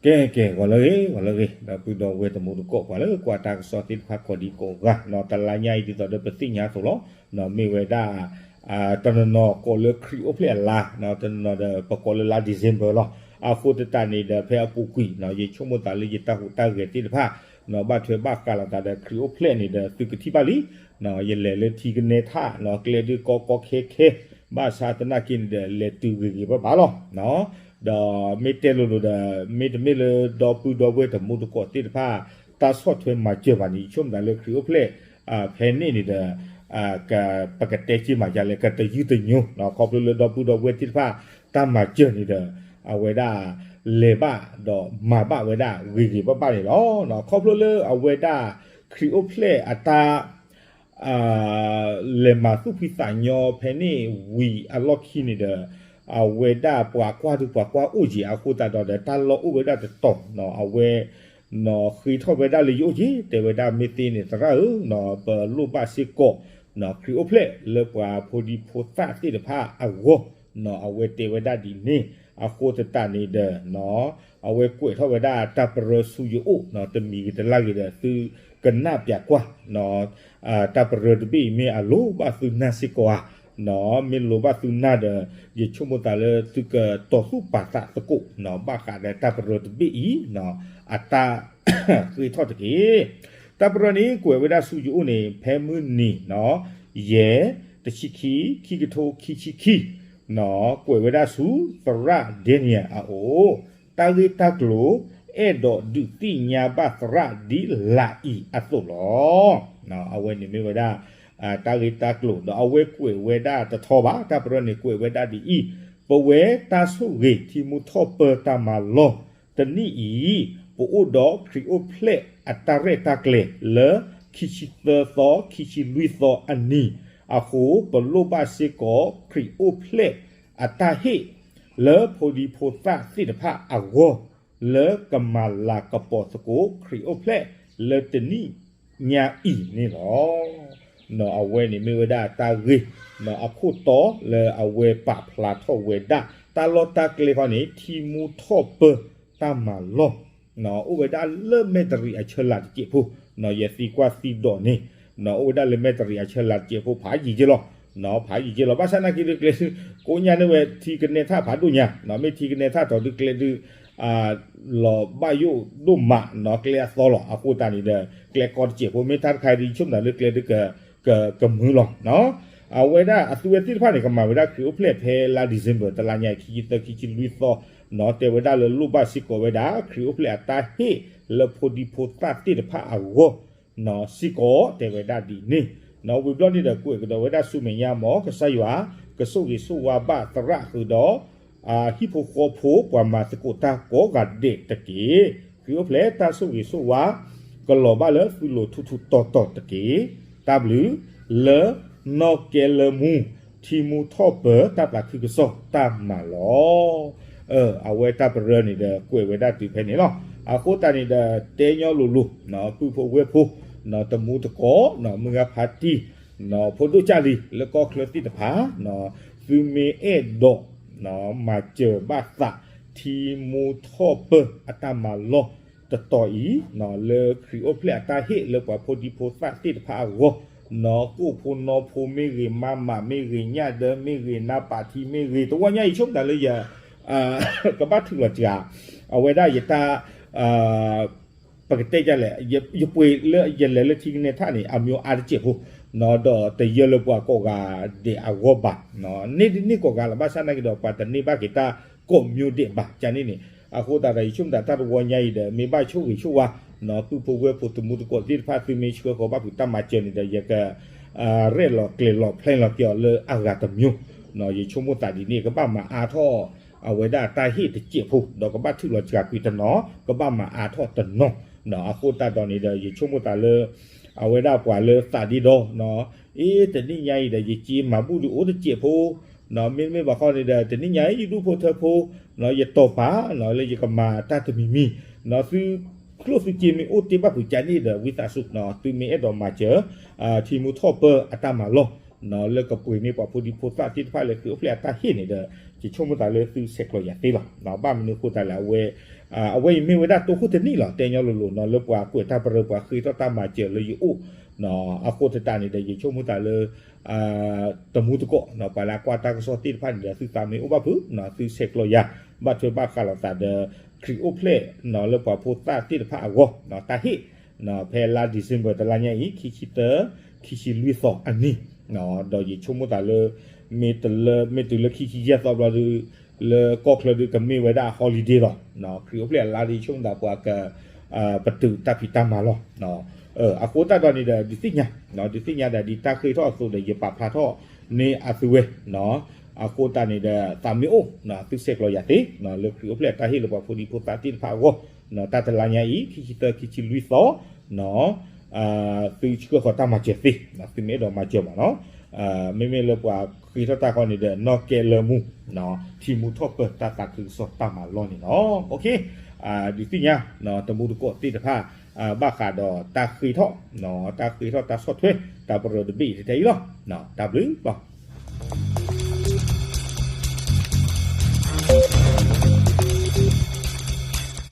ကဲ ကဲ ဂီၤလၢအဂ့ၤ ဂီၤလၢအဂ့ၤ ဒီပုၢ်ဒီဝဲၢ်တံၤသကိး ပှၤလၢကွၢ်တၢ်ကစီၣ်သ့ၣ်တဖၣ်ကိးဒံကိးဂၤနီၤ, တလါညါအံၤဒ်သိးဒီးပသ့ၣ်ညါအသိးလီၤ. မ့ၢ်ဝဲဒၣ် တနီၤနီၤကိးလၢခရံာ်အိၣ်ဖျဲၣ်အလါ, တနီၤနီၤဒီးပကိးလၢလါ December လီၤ. အဃိသတးန့ၣ်ဒီး ဖဲအပူၤကွံာ် ယဆိကမိၣ်သးလၢယတၢ်ဟူးတၢ်ဂဲၤသ့ၣ်တဖၣ် ဘၣ်ထွဲဘၣ်ဃးလိာ်သးဒီးခရံာ်အိၣ်ဖျဲၣ်န့ၣ်ဒီး သုကထံၣ်ဘၣ်လံ. ယလဲၤလၢထံကနဲထၣ် ကျဲဒုးကီကီခဲခဲ ဘၣ်ဆၣ်သနာ်က့န့ၣ်ဒီး လဲၤတုၤဂ့ၤဂ့ၤဘၣ်ဘၣ်လီၤ. ဒီးမ့ၢ်တဲလိၤလိၤဒီး မ့တမ့ၢ်လၢဒီပုၢ်ဒီဝဲၢ်တံၤသကိးသ့ၣ်တဖၣ် တၢ်ဆီၣ်ထွဲမၤစၢၤဘၣ်န့ၣ် ယဆိကမိၣ်သးလၢခရံာ်အိၣ်ဖျဲၣ် ဖဲန့ၣ်န့ၣ်ဒီး ပကတဲက့ၤမၤယါလဲၣ် ကတယုၢ်တညိ ခီဖျိလၢဒီပုၢ်ဒီဝဲၢ်သ့ၣ်တဖၣ် တၢ်မၤစၢၤန့ၣ်ဒီး အဝဲဒၣ် လဲၤဘၣ်ဒီးမၤဘၣ်ဝဲဒၣ်ဂ့ၤဂ့ၤဘၣ်ဘၣ်န့ၣ်လီၤ. ခီဖျိလၢအဝဲဒၣ် ခရံာ်အိၣ်ဖျဲၣ်အတၢ် လဲၤမၤသူၣ်ဖှံသးညီဖဲန့ၣ်ဝံၤအလီၢ်ခံန့ၣ်ဒီး အဝဲဒၣ်ပှၤကွၢ်ဒုးပှၤကွၢ်အိၣ်က့ၤအဃိသတးဒီး တၢ်လီၢ်အိၣ်ဝဲဒၣ်တတီၤ အဝဲ ဃ့ထီၣ်ဝဲဒၣ်လၢယအိၣ်က့ၤ တဲဝဲဒၣ်မ့ၢ်သ့န့ၣ် သရၣ်ဧၢ, ပလိၣ်ဘၣ်စ့ၢ်ကီး ခရံာ်အိၣ်ဖျဲၣ်လၢပှၤဖိဒံဖိသၣ်သ့ၣ်တဖၣ်အဂီၢ် အဝဲတဲဝဲဒၣ်ဒ်န့ၣ် အဃိသတးန့ၣ်ဒီး အဝဲကွဲးထီၣ်ဝဲဒၣ်တၢ်ပရၢဆူယအိၣ် တမံၤဂ့ၤတလါဂ့ၤဒီး သုကနၢ်ပၠးကွၢ် တၢ်ပရၢတဘ့ၣ်အံၤမ့ၢ်အလိၣ်ဘၣ်သုနၢ်စ့ၢ်ကီးဧါ, မ့ၢ်လိၣ်ဘၣ်သုနၢ်ဒီး ယဆိကမိၣ်သးလၢသုကတီၤသူၣ်ပာ်သးသကိး ဘၣ်ဃးဒီးတၢ်ပရၢတဘ့ၣ်အံၤ အတၢ်ဃ့ထီၣ်တက့ၢ်. တၢ်ပရၢန့ၣ် ကွဲးဝဲဒၣ်ဆူယအိၣ်န့ၣ် ဖဲမုၢ်နံၤ ယဲၢ် တဆံခံ ခံကထိခံဆံခံ ကွဲးဝဲဒၣ်ဆူသရၣ် Daniel အအိၣ်, တၢ်ဂ့ၢ်တၢ်ကျိၤ အဲၣ်ဒိးဒုးသ့ၣ်ညါဘၣ်သရၣ်ဒ်လာ်အံၤအသိးလီၤ. အဝဲန့ၣ်မ့ၢ်ဝဲဒၣ် တၢ်ဂ့ၢ်တၢ်ကျိၤ ဒီးအဝဲကွဲးဝဲဒၣ်တထီဘၣ် တၢ်ပရၢန့ၣ်ကွဲးဝဲဒၣ်ဒ်အံၤ, ပဝဲတၢ်ဆိၣ်ဂ့ၤထံမူထီၣ်ပၢတၢ်မၤလီၢ် တနံၣ်အံၤ ပအိၣ်ဒီးခရံာ်အိၣ်ဖျဲၣ်အတၢ်ရဲၣ်တၢ်ကျဲၤလၢ ခံဆံသၢသီ ခံဆံလွံၢ်သီအနံၤ, အဃိ ပလိၣ်ဘၣ်စ့ၢ်ကီးခရံာ်အိၣ်ဖျဲၣ်အတၢ်ဟ့ၣ် လၢဖိဒံဖိသၣ်သ့ၣ်တဖၣ်အဂီၢ် လၢကမၤလၤကပီၤသကိးခရံာ်အိၣ်ဖျဲၣ်လၢတနံၣ်ညါအံၤန့ၣ်လီၤ. အဝဲန့ၣ်မ့ၢ်ဝဲဒၣ်တၢ်ဂ့ၢ် အခိၣ်တီလၢအဝဲပာ်ဖျါထီၣ်ဝဲဒၣ် တၢ်လီၢ်တၢ်ကျဲခီန့ၣ် ထံမူထီၣ်ပၢတၢ်မၤလီၢ် အိၣ်ဝဲဒၣ်လၢမဲၢ်တရံးအဆၢလၤတစဲးဖိ, ယသံကွၢ်သံဒိးန့ၣ် အိၣ်ဝဲဒၣ်လၢမဲၢ်တရံးအဆၢလၤတစဲးဖိ ဖးယံာ်က့လီၤ. ဖးယံာ်က့လီၤ ဘၣ်ဆၣ်နာ်က့ဒုးကျဲဒုး ကိးညါန့ၢ်ဝဲထံကနဲထၣ်ဖးဒိၣ်ညါ, မ့ၢ်ထံကနဲထၣ်တီၤဒုးကျဲဒုး လီၤဘၣ်ယိၣ်ဒိၣ်မးနီၤ ကျဲအသီလီၤ. အဃိသတးန့ၣ်ဒီး ကျဲကီတစဲးဖိ မ့ၢ်တၢ်တခါအံၤဒုး ယဆိကမိၣ်သးလၢကျဲဒုးက ကမုာ်လီၤ. အဝဲဒၣ်အသုဝဲသ့ၣ်တဖၣ်န့ၣ် ကမၤဝဲဒၣ်ခရံာ်အိၣ်ဖျဲၣ်ဖဲလါ December တလါညါ ခံဆံသၢ ခံဆံလွံၢ်သီနီၤ တဲဝဲဒၣ်လၢလိၣ်ဘၣ်စ့ၢ်ကီးဝဲဒၣ် ခရံာ်အိၣ်ဖျဲၣ်အတၢ်ဟ့ၣ်လၢဖိဒံဖိသၣ်သ့ၣ်တဖၣ်အဂီၢ် စ့ၢ်ကီးတဲဝဲဒၣ်ဒ်န့ၣ်နီၤ. ဝံၤဘျီန့ၣ်ဒီး ကွဲးကဒီးဝဲဒၣ်ဆူမဲာ်ညါ မ်ကစၢ်ယွၤ ကဆိၣ်ဂ့ၤဆိၣ်ဝါဘၣ်သရၣ်ဃုာ်ဒီး ဟံၣ်ဖိဃီဖိပှၤမၤသကိးတၢ်ကိးဂၤဒဲးတက့ၢ်. ခရံာ်အိၣ်ဖျဲၣ်တၢ်ဆိၣ်ဂ့ၤဆိၣ်ဝါ ကလီၤဘၣ်လၢသုလိၤထူးထူးတီၤတီၤတက့ၢ်. တၢ်ဘျုး လၢနီၣ်ကဲလၢမူ ထံမူထီၣ်ပၢတၢ်သးခုကစီၣ်တၢ်မၤလီၢ် အဝဲတၢ်ပရၢန့ၣ်ဒီး ကွဲးဝဲဒၣ်တုၤဖဲန့ၣ်လီၤ. အဃိသတးန့ၣ်ဒီး တဲညီလိၤလိၤ ပုၢ်ဖိဝဲၢ်ဖိ တံၤသကိး မုၢ်ဂၤဖါတံၢ် ဖိဒိၣ်ကၢ်လံၤ လၢကီၢ်ချၢသ့ၣ်တဖၣ် သုမ့ၢ်အဲၣ်ဒိး မၤစၢၤဘၣ်သး ထံမူထီၣ်ပၢအတၢ်မၤလီၢ်တတီၤအံၤ လၢခရံာ်အိၣ်ဖျဲၣ်အတၢ်ဟ့ၣ်လၢပှၤဖိဒံဖိသၣ်သ့ၣ်တဖၣ်အဂီၢ် ကိၣ်ဖိနီဖိမ့ၢ်ဂ့ၤ မၤမးမ့ၢ်ဂ့ၤ ညၣ်ဒၢမ့ၢ်ဂ့ၤ နါပာ်ထံမ့ၢ်ဂ့ၤ တဝီညါအံၤ ဆိကမိၣ်တၢ်လၢယ ကဘၣ်ထုးလီၤစှၤ အဝဲဒၣ်ယတၢ် ပကတဲဒ်လဲၣ် ယပှ့ၤလၢယလဲၤလၢထံကနဲထၣ်န့ၣ် အမျိုးအါတစဲးဖိ ဒီးတယၢလၢပှၤကိးဂၤဒဲးအဂီၢ်ဘၣ်. န့ၢ်ဒ်န့ၢ်ကိးဂၤလီၤ ဘၣ်ဆၣ်နာ်က့ဒီး ပှၤတန့ၢ်ဘၣ်က့ၤတၢ်ကိးမျိုးဒဲးဘၣ် ကန့ၣ်န့ၣ်. အဃိသတးဒီး ယဆိကမိၣ်တၢ်တဝီညါအံၤဒီး မ့ၢ်ဘၣ်ဆိၣ်ဂ့ၤဆိၣ်ဝါ ပုၢ်ဖိဝဲၢ်ဖိတံၤသကိးသ့ၣ်တဖၣ် သုမ့ၢ်ဆှၢဃီၤဘၣ်ဖုးတၢ်မၤစၢၤန့ၣ်ဒီး ယက ရဲၣ်လီၤကျဲၤလီၤ plan လီၤက့ၤအီၤလၢအဂၤတမျိုး ယဆိကမိၣ်သးဒ်န့ၣ် ကဘၣ်မၤအါထီၣ် အဝဲဒၣ်တၢ်ဟ့ၣ်တစဲးဖိ ဒီးကဘၣ်ထုးလီၤစှၤကွံာ်တနီၤ ကဘၣ်မၤအါထီၣ်တနီၤ. အဃိသတးဒီးန့ၣ်ဒီး ယဆိကမိၣ်သးလၢ အဝဲဒၣ်ပှၤလၢသးဒ့ဒီ အ့ တနံၣ်ညါအံၤဒီး ယစ့မၤဘူၣ်ဒုးအိၣ်တစဲးဖိ မ့တမ့ၢ်ဘၣ်ဃီန့ၣ်ဒီး တနံၣ်ညါအံၤ ယဒူၣ်ဖိထၢဖိ ယတီၢ်ပာ် လၢယကမၤတၢ်တမံၤမံၤ သုကျိၣ်သုစ့မ့ၢ်အိၣ်တ့ၢ်ဘၣ်ဖုးကန့ၣ်ဒီး ဝံသးစူၤ သုမ့ၢ်အဲၣ်ဒိးမၤစၢၤ ထံမူထီၣ်ပၢအတၢ်မၤလီၢ် လၢကပှ့ၤန့ၢ်ပှၤဖိဒံဖိသၣ်သ့ၣ်တဖၣ်လၢခရံာ်အိၣ်ဖျဲၣ်အတၢ်ဟ့ၣ်န့ၣ်ဒီး ယဆိကမိၣ်သးလၢသုဆဲးကျိးယၤသ့လီၤ. ဘၣ်မနုၤအဃိသတးလဲၣ် အဝဲ အဝဲအံၤမ့ၢ်ဝဲဒၣ်တိခိၣ်တနံၣ်လီၤ. တဲညီလိၤလိၤနီၤ လၢပှၤကွဲးတၢ်ပရၢ ပှၤဃ့ထီၣ်တၢ်မၤစၢၤလၢယအိၣ်, အဃိသတးန့ၣ်ဒီး ယဆိကမိၣ်သးလၢ တမူတကိး ပှၤလၢအကွၢ်တၢ်ကစီၣ်သ့ၣ်တဖၣ်န့ၣ်ဒီး သုသးမ့ၢ်အိၣ်ဘၣ်ဖုး သုဆဲးကျိးယၤ ဘၣ်ထွဲဘၣ်ဃးလိာ်သးဒီး ခရံာ်အိၣ်ဖျဲၣ် လၢပှၤဖိသၣ်သ့ၣ်တဖၣ်အဂီၢ် တၢ်ဟ့ၣ် ဖဲလါ December တလါညါအံၤ ခံဆံသၢ ခံဆံလွံၢ်သီအနံၤ, ဒီးယဆိကမိၣ်သးလၢ မ့ၢ်တလၢ မ့ၢ်တုၤလၢခံဆံယဲၢ်သီဘျီဒီး လၢကီၢ်ချၢဒီးကမ့ၢ်ဝဲဒၣ် holiday လီၤ. ခရံာ်အိၣ်ဖျဲၣ်အလါဒီး ယဆိကမိၣ်သးပှၤက ပတုာ်တၢ်ဖံးတၢ်မၤလီၤ. အဃိသတးဒီးန့ၣ်ဒီး ဒုးသ့ၣ်ညါ ဒုးသ့ၣ်ညါဒီး ဒ်တၢ်ဃ့ထီၣ်အသိးဒီး ယပာ်ဖျါထီၣ်န့ၢ်အသုဝဲ အဃိသတးန့ၣ်ဒီး သးမ့ၢ်အိၣ် သုဆဲးကျိးယၤသ့ လၢခရံာ်အိၣ်ဖျဲၣ်အတၢ်ဟ့ၣ်လၢပှၤဖိဒံဖိသၣ်သ့ၣ်တဖၣ်အဂီၢ် တၢ်တလါညါအံၤ ခံဆံသၢ ခံဆံလွံၢ်သီ သုဆှၢဃီၤတၢ်မၤစၢၤသ့ သုမ့ၢ်အဲၣ်ဒိးမၤစၢၤမးနီၤ. မ့မ့ၢ်လၢပှၤဃ့ထီၣ်တၢ်ဃီန့ၣ်ဒီး နီၢ်ကဲလၢမူ ထံမူထီၣ်ပၢၤတၢ်သးခုကစီၣ်တၢ်မၤလီၢ်န့ၣ်လီၤ. ဒုးသ့ၣ်ညါ တမူတကိးသ့ၣ်တဖၣ် ဘၣ်ဃးဒီးတၢ်ဃ့ထီၣ် တၢ်ဃ့ထီၣ်တၢ်ဆီၣ်ထွဲ တၢ်ပရၢတဘ့ၣ်အံၤထဲအံၤလီၤ. တၢ်ဘျုးလီၤ.